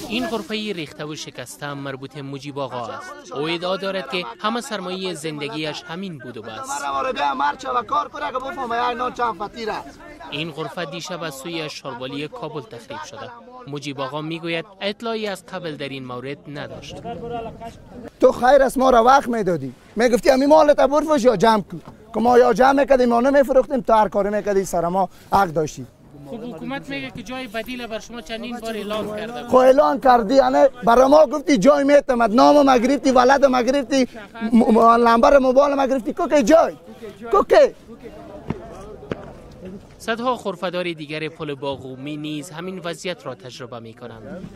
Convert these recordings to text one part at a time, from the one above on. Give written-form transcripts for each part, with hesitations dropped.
این غرفه ریخته و شکسته مربوط مجیب آقا است. او ادعا دارد که همه سرمایه زندگیش همین بود و بس. این غرفه دیشب از سوی شاروالی کابل تخریب شده. مجیب آقا میگوید اطلاعی از قبل در این مورد نداشت. تو خیر از ما را وقت میدادی، میگفتی همین مالت برفش یا جمع کن، که ما یا جمع میکردیم یا نمیفروختیم، تو هر کاری میکردی سر ما حق داشتی. خب حکومت میگه که جای بدیل بر شما چندین بار اعلان کرده. خب اعلان کردی، یعنی برای ما گفتی جای میتمد، نام ما گرفتی، ولد ما گرفتی، نمبر موبایل ما گرفتی، کوکی جای کوکی. صدها غرفه‌دار دیگر پل باغومی نیز همین وضعیت را تجربه میکنند.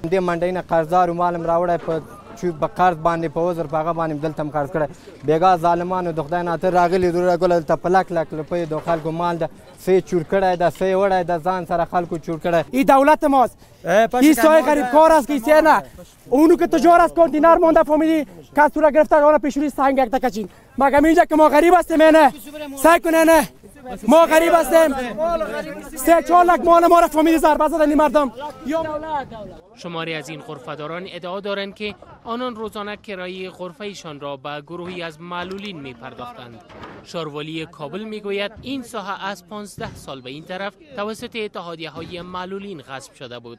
دې منډۍ نه قرضدار مالم راوړی په په قرض باندې په عذر په هغه باندې دلته هم قرض کړی. بېګا ظالمانو د خدای ناطر راغلي دروره ګله دلته په لک لک روپۍ د خلکو مال ده، څه یې چور کړی ده، څه یې وړی ده، ځان سره خلکو چور کړی. این دولت ماست، این سایه غریب کار است که ایسه نه اونو که تجار است کانتینر مانده فامیلی کس را گرفته آن پیشوری سنگ یک تکچین. مگم اینجا که ما غریب هستیم نه سعی کنه نه ما غریب هستیم. 3-4 لک مال ما را فامیلی ضربه زدن این مردم. شماری از این غرفه‌داران ادعا دارند که آنان روزانه کرایه غرفه‌شان را به گروهی از معلولین می پرداختند. شاروالی کابل می گوید این ساحه از 15 سال به این طرف توسط اتحادیه‌های معلولین غصب شده بود.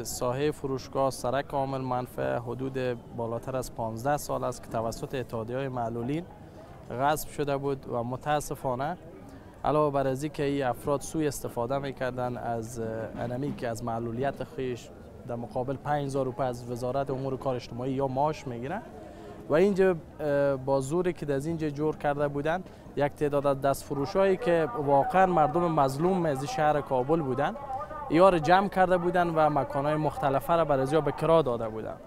ساحه فروشگاه سرک عامل منفعه حدود بالاتر از 15 سال است که توسط اتحادیه‌های معلولین غصب شده بود و متاسفانه علاوه بر از اینکه این افراد سوء استفاده میکردن از انمی که از معلولیت خویش در مقابل 5000 روپیه از وزارت امور کار اجتماعی یا معاش میگیرن و اینجا با زوری که از اینجا جور کرده بودن یک تعداد از دست فروشایی که واقعا مردم مظلوم از شهر کابل بودن یا را جمع کرده بودن و مکانهای مختلفه را بر از به کرا داده بودن.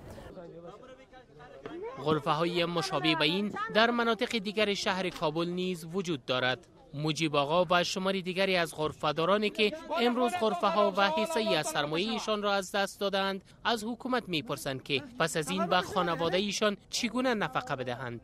غرفه های مشابه به این در مناطق دیگر شهر کابل نیز وجود دارد. مجیب آقا و شماری دیگری از غرفه‌دارانی که امروز غرفه ها و حصه‌ای از سرمایه ایشان را از دست دادند از حکومت میپرسند که پس از این به خانواده ایشان چگونه نفقه بدهند.